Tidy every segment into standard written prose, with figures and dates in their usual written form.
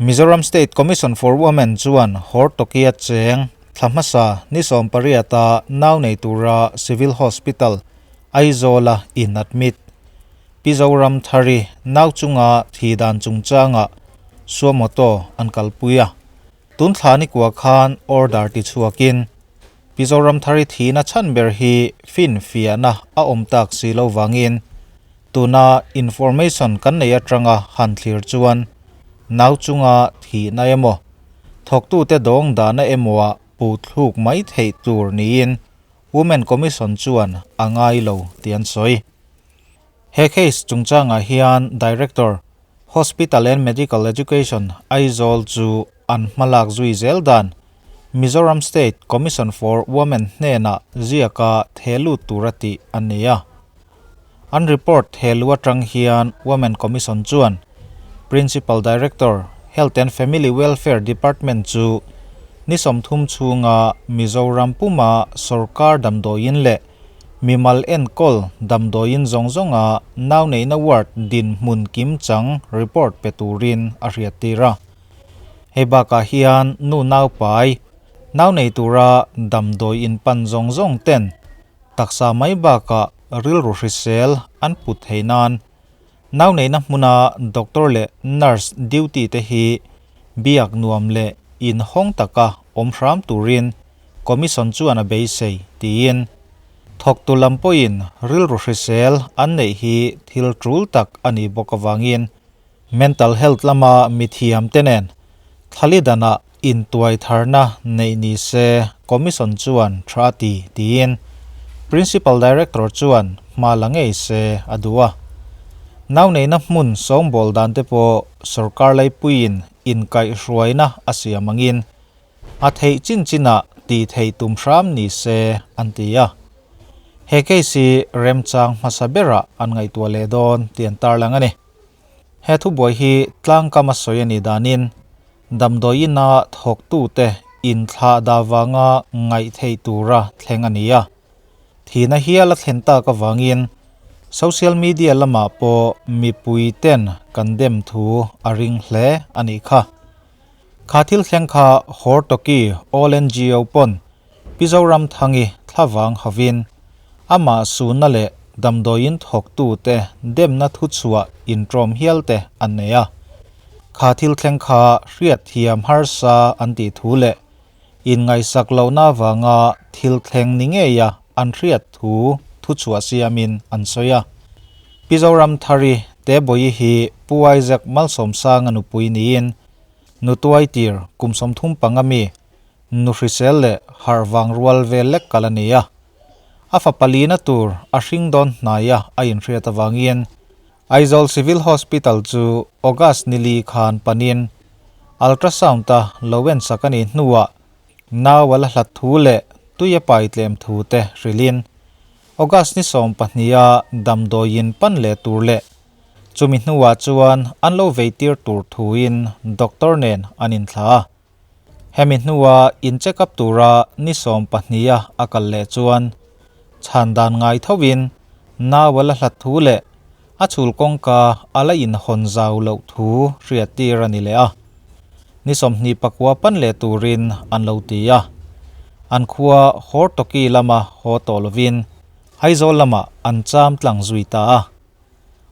Mizoram State Commission for Women chuan Hortokia cheng thla hmasa ni sawmpariata nau nei tura Civil Hospital, Aizawla in admit. Pi Zoramthari nau chunga thi dan chungchanga suamoto an kalpui a. Tun thla ni kua khan order ti chhuakin Pi Zoramthari thihna chhan ber hi finfiahna a awm tak si lo vangin tuna information kan nei atanga han thlir chuan nau chunga thihna emaw thawktute dawng dahna emaw-ah puhthluk mai theih tur niin Women Commission chuan a ngai lo tih an sawi. He case chungchangah hian Director, Hospital and Medical Education, Aizawl chu an hmalak zui zel dan Mizoram State Commission for Women hnenah ziaka thehlut tura tih a ni a. An report thehlu atang hian Women Commission chuan Principal Director, Health and Family Welfare Department chu ni 30 chhunga Mizoram puma sorkar damdawiin leh Mimal enkawl damdawiin zawng zawnga nau neihna ward dinhmun kimchang report pe turin a hriattir a. Hei bakah hian nu naupai, nau nei tura damdawi inpan zawng zawng ten taksa mai bakah rilru hrisel an put theih nan nau neihna hmuna doctor leh nurse duty te hi biak nuam leh inhawng taka awm hram turin Commission chuan a beisei, tiin. Thawktu lam pawhin rilru hrisel an neih hi thil tul tak a nih bawk avangin mental health lama mithiam te nen thlali danah intuai tharna neih ni se Commission chuan tha a ti, tiin Principal Director chuan hma la ngei se a duh a. Nau neihna hmun sawngbawl dan te pawh sorkar laipuiin inkaihhruaina a siam angin A theih chin chinah tih theih tum hram ni se an ti a. He case hi remchang hmasa berah an ngaihtuah leh dawn tih an tarlang a ni. He thubuai hi tlangkam a sawi a nih danin damdawi ina thawktute inthlah dah vanga ngaih theih tura thleng a ni a. Thihna hial a thlen tak avangin social media lamah pawh mipui ten kan dem thu a ring hle a nih kha. Kha thil thleng kha Hortoki All NGO pawn Pi Zoramthangi thlavang hovin amah sunna leh damdawiin thawktute demna thuchhuah intawm hial te an nei a. Kha thil thleng kha hriatthiam harsa an tih thu leh inngaihsak lohna avanga thil thleng ni ngeia an hriat thu thuchhuah siamin an sawi a. Pi Zoramthari Tebawi hi Pu Isaac Malsawmsanga nupui niin Nu tuai tir kum 35 mi nu hrisel leh harh vang rual vel lek kal a ni a. A fa palina tur a hring dawn hnaia a inhriat avangin Aizawl Civil Hospital chu August nili khan panin ultrasound a lo ensak a nih hnuah nau a la hlat thu leh tui a pai tlem thu te hrilhin August ni 12 a damdawiin pan leh tur leh Chumi hnuah chuan an lo vei tir tur thuin doctor nen an inthla a. Hemi hnua in check up tura ni 12 a a kal leh chuan chhan dan ngai thovin nau a la hlat thu leh a chhul kawngka a la inhawn zau loh thu hriat tir a ni leh a. Ni 29 pan leh turin an lo ti a. An khua Hortoki lama haw tawh lovin Aizawl lamah an cham tlang zui ta a.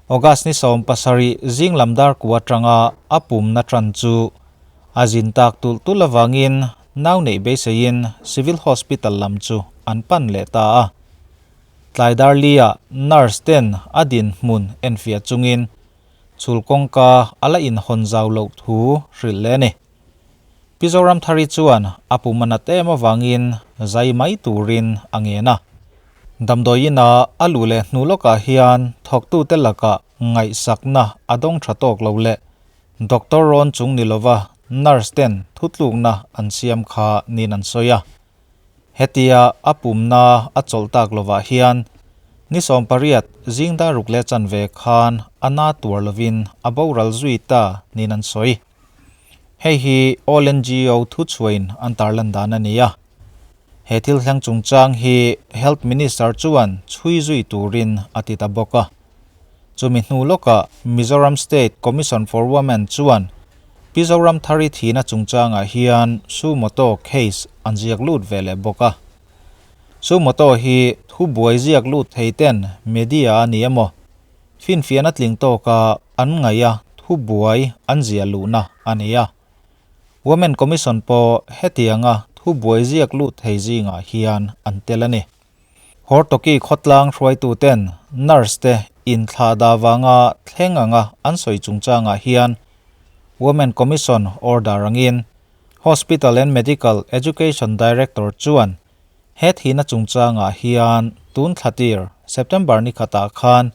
August ni 17 zing lam dar ku atanga a pumna tan chu a zin tak tulh tulh avangin nau neih beiseiin Civil Hospital lam chu an pan leh ta a. Tlai dar lia nurse ten a dinhmun enfiah chungin chhul kawngka a la inhawn zau loh thu hrilh leh a ni. Pi Zoramthari chuan a pum a nat em avangin zai mai turin a ngen a. Damdawi ina a luh leh hnu lawkah hian thawktute lakah ngaihsakna a dawng tha tawk lo leh doctor rawn chung ni lova nurse ten thutlukna an siam kha niin an sawi a. Hetia a pumna a chawlh tak lovah hian ni 18 zing dar ruk leh chanve khan a na tuar lovin a boral zui ta niin an sawi. Hei hi All NGO thuchhuain an tarlan dan a ni a. He thil thleng chungchang hi Health Minister chuan chhui zui turin a ti ta bawk a. Chumi hnu lawkah Mizoram State Commission for Women chuan Pi Zoramthari thihna chungchangah hian sumoto case an ziak lut ve leh bawk a. Sumoto hi thubuai ziak lut thei ten media a ni emaw, finfiahna tling tawka an ngaih a thubuai an ziah luhna a ni a. Women Commission pawh hetianga thubuai ziak lut thei zingah hian an tel a ni. Hortoki khawtlang hruaituten nurse te inthlahdah vanga thleng anga an sawi chungchangah hian Women Commission order angin Hospital and Medical Education Director chuan he thihna chungchangah hian tun thlatir September ni khatah khan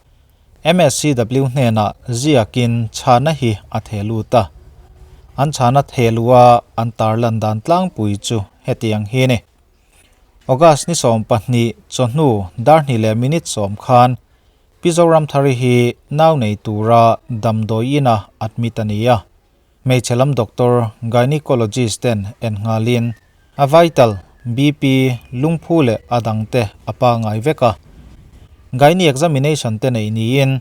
MSCW hnenah ziakin chhana hi a theh lut a. An chhana theh luha an tarlan dan tlangpui chu hetiang hi a ni. August ni 12 chawhnu dar hnih leh minute 10 khan Pi Zoramthari hi nau nei tura damdawi ina admit a ni a. Hmeichhe lam doctor gynecologist ten en nghalin a vital, BP, lungphu leh a dang te a pangai vek a. Gyne examination te nei niin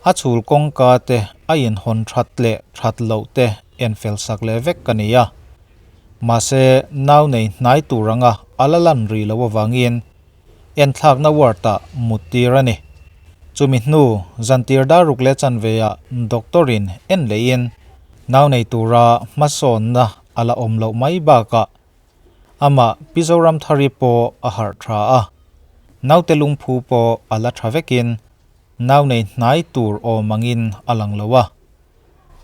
a chhul kawngka te a inhawn that leh that loh te en fel sak leh vek a ni a. Mahse, nau nei hnai tur anga a la lan rih loh avangin enthlakna ward-ah mut tir a ni. Chumi hnu, zantir dar ruk leh chanveah doctor-in en lehin nau nei tura hmasawnna a la awm loh mai bakah amah Pi Zoramthari pawh a harh tha a, naute lungphu pawh a la tha vekin nau nei hnai tur awm angin a lang lo a.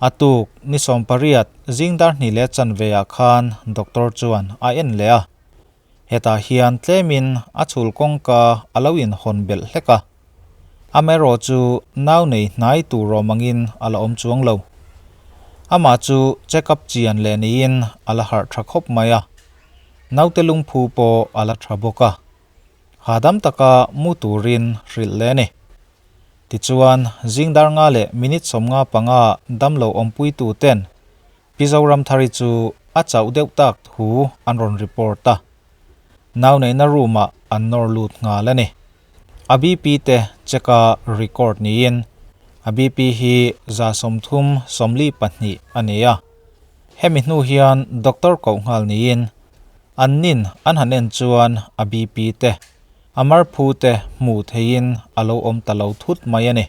A tuk ni 18 zing dar hnih leh chanve ah khan doctor chuan a en leh a. Hetah hian tlemin a chhul kawngka a lo inhawn belh hlek a. Amaherawh chu nau nei hnai tur awm angin a la awm chuang lo. Amah chu check up chian leh niin a la harh tha khawp mai a. Naute lungphu pawh a la tha bawk a. Hahdam taka mu turin hrilh leh a ni. Tichuan, zing dar nga leh minute 55 damlo awmpuitu ten Pi Zoramthari chu a chauh deuh tak thu an rawn report a. Nau neihna room ah an nawr lut nghal a ni. A BP te check a record niin a BP hi 130 42 a ni a. Hemi hnu hian doctor koh nghal niin an nin an han en chuan a BP te A mar phu te hmuh theihin a lo awm ta lo thut mai a ni.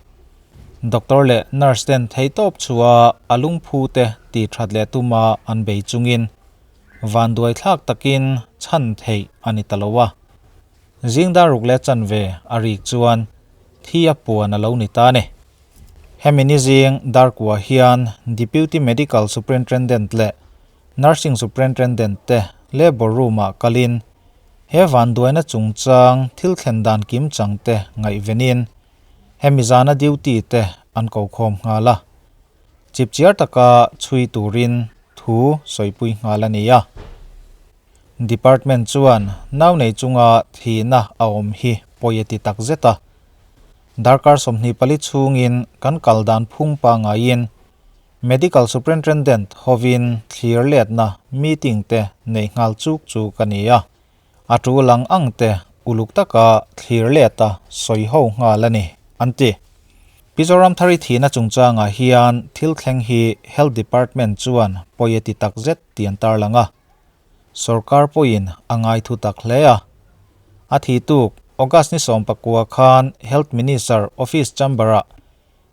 Doctor leh nurse ten theihtawp chhuah a lungphu te tih that leh tuma an bei chungin vanduai thlak takin chhan theih a ni ta lo a. Zing dar ruk leh chanve a rik chuan thi a puan a lo ni ta a ni. Hemi ni zing dar kua hian Deputy Medical Superintendent leh Nursing Superintendent te labour room ah kalin he vanduaina chungchang thil thlen dan kim chang te ngaihvenin hemi zana duty te an ko khawm nghal a. Chipchiar taka chhui turin thu sawipui nghal a ni a. Department chuan nau nei chunga thihna a awm hi pawi a ti tak zet a. Darkar 24 chhungin kan kal dan phung pangaiin Medical Superintendent hovin thlir letna meeting te nei nghal chuk chuk a ni a. A tul ang ang te uluk taka thlir leta sawi ho nghal a ni, an ti. Pi Zoramthari thihna chungchangah hian thil thleng hi Health Department chuan pawi a ti takzet tih an tarlang a. Sorkar pawhin a ngai thu tak hle a. A thi tuk August ni 19 khan Health Minister Office Chamber-ah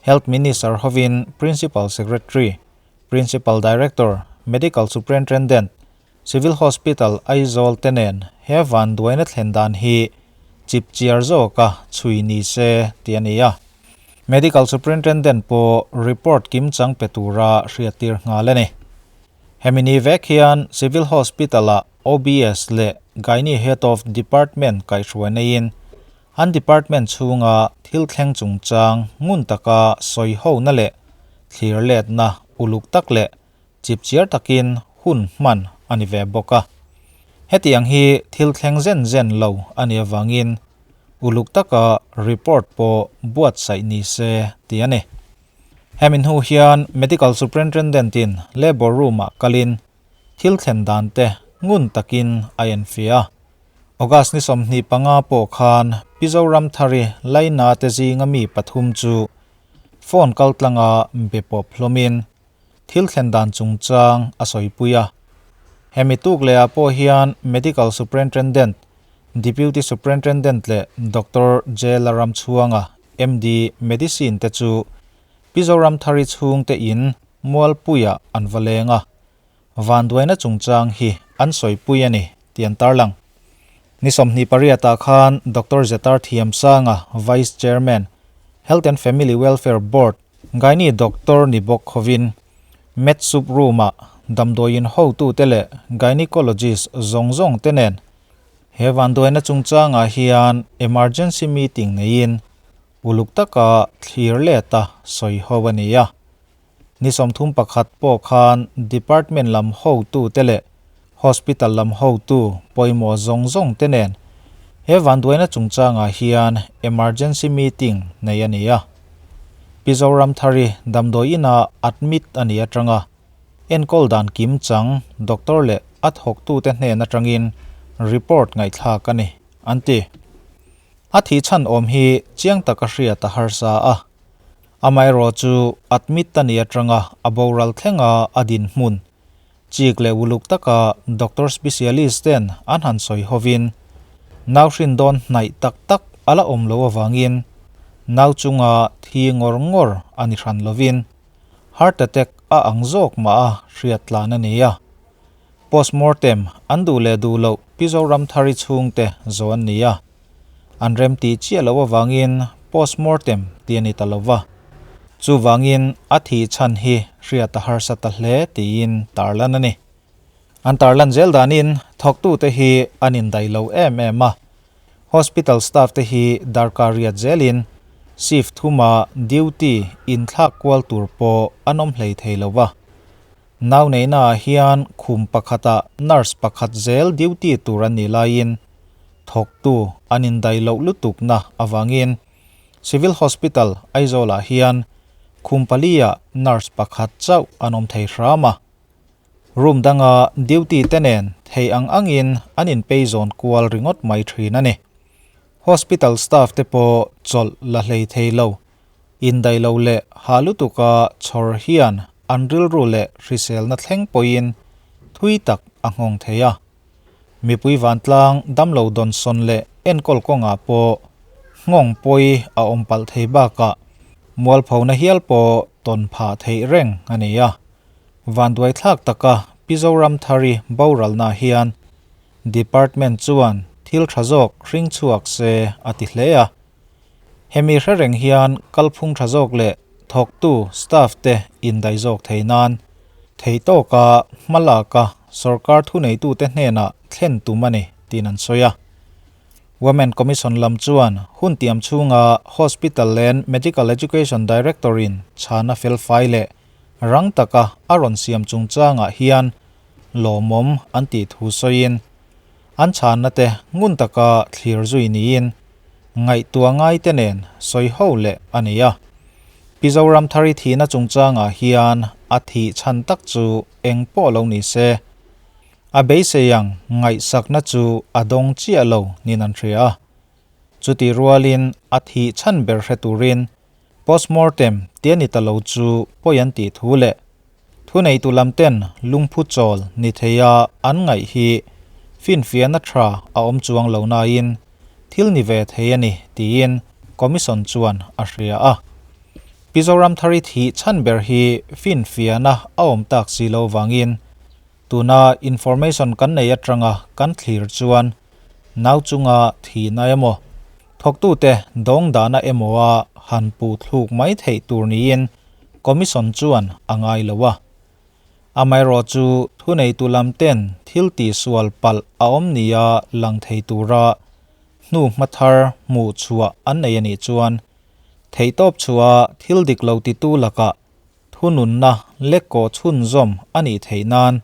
Health Minister hovin Principal Secretary, Principal Director, Medical Superintendent, Civil Hospital Aizawl te nen he vanduaina thlen dan hi chipchiar zawka chhui ni se tih a ni a. Medical Superintendent pawh report kimchang pe tura hriattir nghal a ni. Hemi ni vek hian Civil Hospital-ah OBS leh Gynae Head of Department kaihhruai neiin An department chhunga thil thleng chungchang ngun taka sawi hona leh thlir letna uluk tak leh chipchiar takin hun hman a ni ve bawk a. Hetiang hi thil thleng zen zen lo a nih avangin uluk taka report pawh buatsaih ni se tih a ni. Hemi hnu hian Medical Superintendent-in labour room-ah kalin thil thlen dan te ngun takin a enfiah a. August ni 25 pawh khan Pi Zoramthari Laina te zinga mi pathum chu phone kal tlanga be pawp hlawmin thil thlen dan chungchang a sawipui a. Hemi tuk lehah pawh hian Medical Superintendent, Deputy Superintendent leh Doctor J Laramchhuanga, MD, Medicine te chu Pi Zoramthari chhungte in Mualpuiah an va leng a. Vanduaina chungchang hi an sawipui a ni tih an tarlang. Ni 28 ah khan Doctor Zetar Thiamsanga, Vice Chairman, Health and Family Welfare Board, Gynae Doctor ni bawk hovin Med Sup Room-ah damdawiin hotute leh Gynecologist zawng zawng te nen he vanduaina chungchangah hian emergency meeting neiin uluk taka thlir leta sawi ho a ni a. Ni 31 pawh khan Department lam hotute leh Hospital lam hotu pawimawh zawng zawng te nen he vanduaina chungchangah hian emergency meeting nei a ni a. Pi Zoramthari damdawi inah admit a ni atanga enkawl dan kim chang doctor leh a thawktute hnen atangin report ngaihthlak a ni, an ti. A thih chhan awm hi chiang taka hriat a harsa a. Amaherawh chu admit a nih atanga a boral thlenga a dinhmun chik leh uluk taka doctor specialist ten an han sawi hovin nau hrin dawn hnaih tak tak a la awm lo avangin nau chunga thi ngawr ngawr a ni hran lovin heart attack a ang zawk mah a hriat tlan a ni a. Postmortem an duh leh duh loh Pi Zoramthari chhungte zawh an ni a. An rem tih chiah loh avangin postmortem tih a ni ta lo va. Chuvangin a thih chhan hi hriat a harsa ta hle tiin tarlan a ni. An tarlan zel danin thawktute hi an indaih lo em em a. Hospital staff te hi darkar riat zelin shift thuma duty inthlak kual tur pawh an awm hlei thei lo va. Nau neihnaah hian khum pakhatah nurse pakhat zel duty tur an nih laiin thawktu an indaih loh lutukna avangin Civil Hospital Aizawlah hian khum paliah nurse pakhat chauh an awm thei hram a. Room danga duty te nen thei ang angin an inpeizawn kual ringawt mai thin a ni. Hospital staff te pawh chawlh la hlei thei lo. Indaih lo leh ha lutuka chhawr hian an rilru leh hriselna thleng pawhin thui tak a nghawng thei a. Mipui vantlang damlo dawnsawn leh enkawl kawngah pawh nghawng pawi a awm palh thei bakah mualphona hial pawh tawn phah theih reng a ni a. Vanduai thlak taka Pi Zoramthari boralna hian Department chuan thil tha zawk hring chhuak se a ti hle a. Hemi hre reng hian kalphung tha zawk leh thawktu staff te indaih zawk thei nan theitawka hmalaka sorkar thuneitute hnenah thlen tum a ni tiin an sawi a. Women Commission lam chuan hun tiam chhunga Hospital and Medical Education Director in chhana felfai leh rang taka a rawn siam chungchangah hian lawmawm an tih thu sawiin an chhanna te ngun taka thlir zui niin ngaihtuah ngai te nen sawi ho leh a ni a. Pi Zoramthari thihna chungchangah hian a thih chhan tak chu eng pawh lo ni se, a beisei ang ngaihsakna chu a dawng chiah lo niin an hria a. Chutih rualin a thih chhan ber hre turin Postmortem tia ni ta lo chu pawi an tih thu leh thuneitu lam ten lungphu chawl ni theia an ngaih hi finfiahna tha a awm chuang lo nain thil ni ve thei a ni tiin Commission chuan a hria a. Pi Zoramthari thih chhan ber hi finfiahna a awm tak si lo vangin tuna information kan nei atanga kan thlir chuan nau chunga thihna emaw Thawktute dawng dahna emawa han puh thluk mai theih tur niin Commission chuan a ngai lo a. Amaherawh chu thuneitu lam ten thil tihsual palh a awm nia lang thei tura hnu hmathar hmuh chhuah an nei a nih chuan theihtawp chhuah thil dik lo titu lakah thununna lekkaw chhunzawm a nih theih nan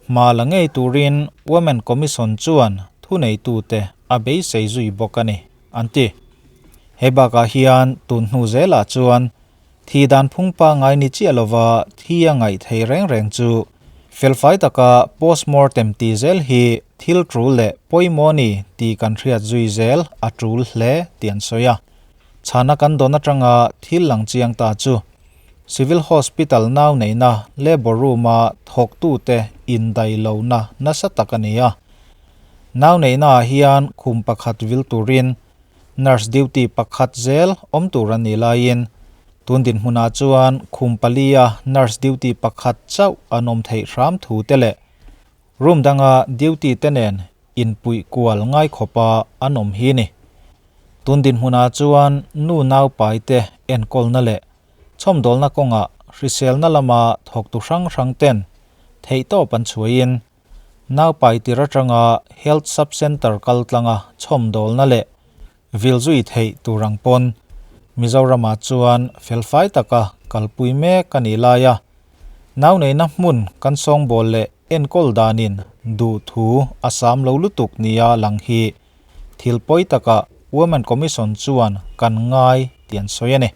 hma la ngei turin Women Commission chuan thuneitute a beisei zui bawk a ni, an ti. He bakah hian tun hnu zelah chuan thi dan phung pangngai ni chiah lova thi a ngaih thei reng reng chu felfai taka postmortem ti zel hi thil tul leh pawimawh a ni tih kan hriat zui zel a tul hle tih an sawi a. Chhana kan dawn atanga thil lang chiang ta chu. Civil Hospital nau neihna labour room-a thawktute indai lohna nasa tak a ni a. Nau neihnaah hian khum pakhat vil turin nurse duty pakhat zel awm tur a nih laiin tun dinhmunah chuan khum palia nurse duty pakhat chauh an awm theih hram thu te leh room danga duty te nen inpuih kual ngai khawpa an awm hi ni. Tun dinhmunah chuan nu naupai te enkawlna leh chhawmdawlna kawngah hriselna lama thawktu hrang hrang ten theihtawp an chhuahin naupai tir atanga Health Sub Centre kal tlanga chhawmdawlna leh vil zui theih tur ang pawn Mizoramah chuan felfai taka kalpui mek a nih lai a, nau neihna hmun kan sawngbawl leh enkawl danin duhthu a sam lo lutuk nia lang hi Thil pawi takah Women Commission chuan kan ngai tih an sawi a ni.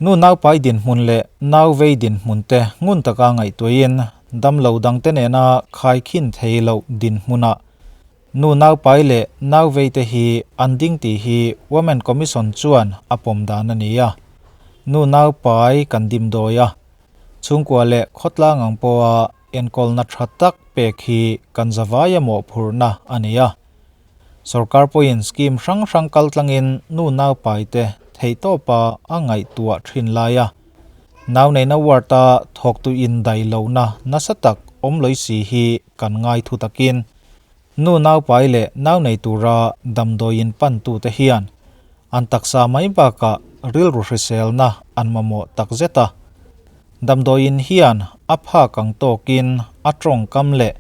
Nu naupai dinhmun leh nau vei dinhmun te ngun taka ngaihtuahin damlo dangte nena khaikhin thei loh dinhmunah nu naupai leh nau vei te hi an ding tih hi Women Commission chuan a pawm dan a ni a. Nu naupai kan dimdawi a, chhungkua leh khawtlang ang pawha Enkawlna tha tak pek hi kan zavaia mawhphurhna a ni a. Sorkar pawhin scheme hrang hrang kaltlangin nu naupaite theihtawpa a ngaihtuah thin lai a. Nau neihna ward-a thawktu indaih lohna nasa tak awm lawih si hi kan ngai thu takin nu naupai leh nau nei tura damdawiin pantute hian an taksa mai bakah rilru hriselna an mamawh takzet a. Damdawiin hian a phak ang tawkin a tawngkam leh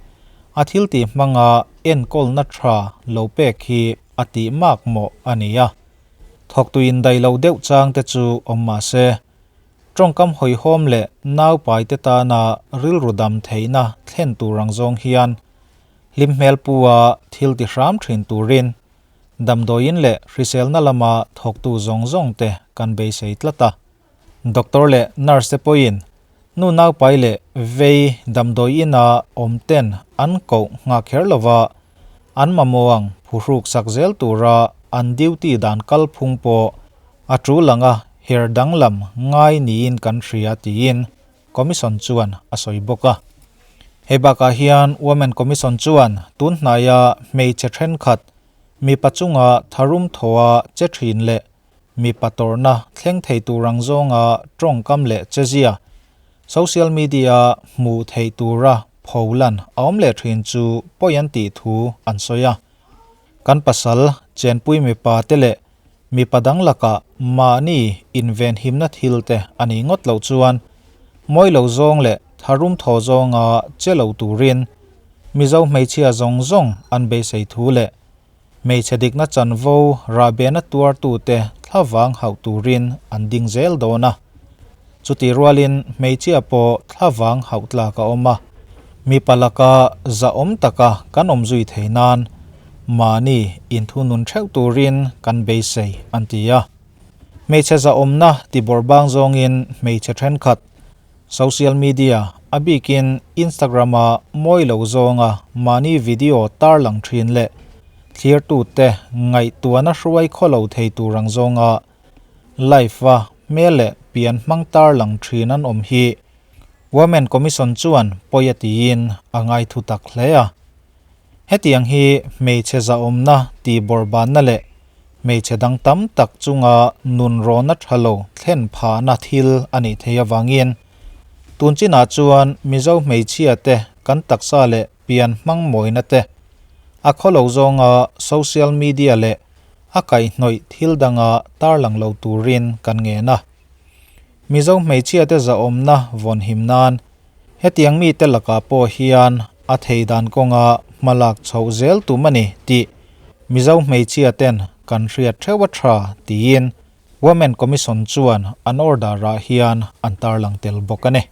a thiltih hmanga enkawlna tha lo pek hi a tih mak mawh a ni a. Thawktuin daih lo deuh chang te chu awm mah se, tawngkam hawihhawm leh naupaite tana rilru dam theihna thlen tur ang zawng hian hlim hmel pua thil ti hram thin turin damdawiin leh hriselna lama thawktu zawng zawngte kan beisei tlat a. Doctor leh nurse te pawhin nu naupai leh vei damdawi ina awm ten an koh nghah kher lova an mamawh ang phuhruk sak zel tura an duty dan kalphung pawh a tul anga her danglam ngai niin kan hria tiin Commission chuan a sawi bawk a. Hei bakah hian Women Commission chuan tun hnaia hmeichhe thenkhat mipa chunga tharum thawha che thin leh mipa tawrhna thleng thei tur ang zawnga tawngkam leh chezia social media hmuh theih tura pholan a awm leh thin chu pawi an tih thu an sawi a. Kan pasal chenpui mipa te leh mipa dang lakah mahni invenhimna thil te a nih ngawt loh chuan mawi lo zawng leh tharum thaw zawnga che lo turin Mizo hmeichhia zawng zawng an beisei thu leh Hmeichhe dikna chanvo rahbehna tuartute thlavang hauh turin an ding zel dawn a. Chutih rualin hmeichhia pawh thlavang hauh tlak a awm a. Mipa laka zahawm taka kan awm zui thei nan mahni inthunun theuh turin kan beisei an ti a. Hmeichhe zahawmna tibawrhbang zawngin hmeichhe thenkhat Social media, a bikin Instagram-a mawi lo zawnga mahni video tarlang thin leh thlirtute ngaihtuahna hruai khaw lo thei tur ang zawnga live-a hmel leh pian hmang tarlang thin an awm hi Women Commission chuan pawi a tiin a ngai thu tak hle a. Hetiang hi hmeichhe zahawmna tihbawrhbanna leh hmeichhe dang tam tak chunga nunrawna tha lo thlen phahna thil a nih theih avangin tun chinah chuan Mizo hmeichhia te kan taksa leh pian hmang mawina te a khaw lo zawnga social media leh a kaihhnawih thil danga tarlang lo turin kan ngen a. Mizo hmeichhia te zahawmna vawnhim nan Hetiang mite lakah pawh hian a thei dan kawnga hmalak chhoh zel tum a ni tih Mizo hmeichhia ten kan hriat theuh a tha tiin Women Commission chuan an order ah hian an tarlang tel bawk a ni.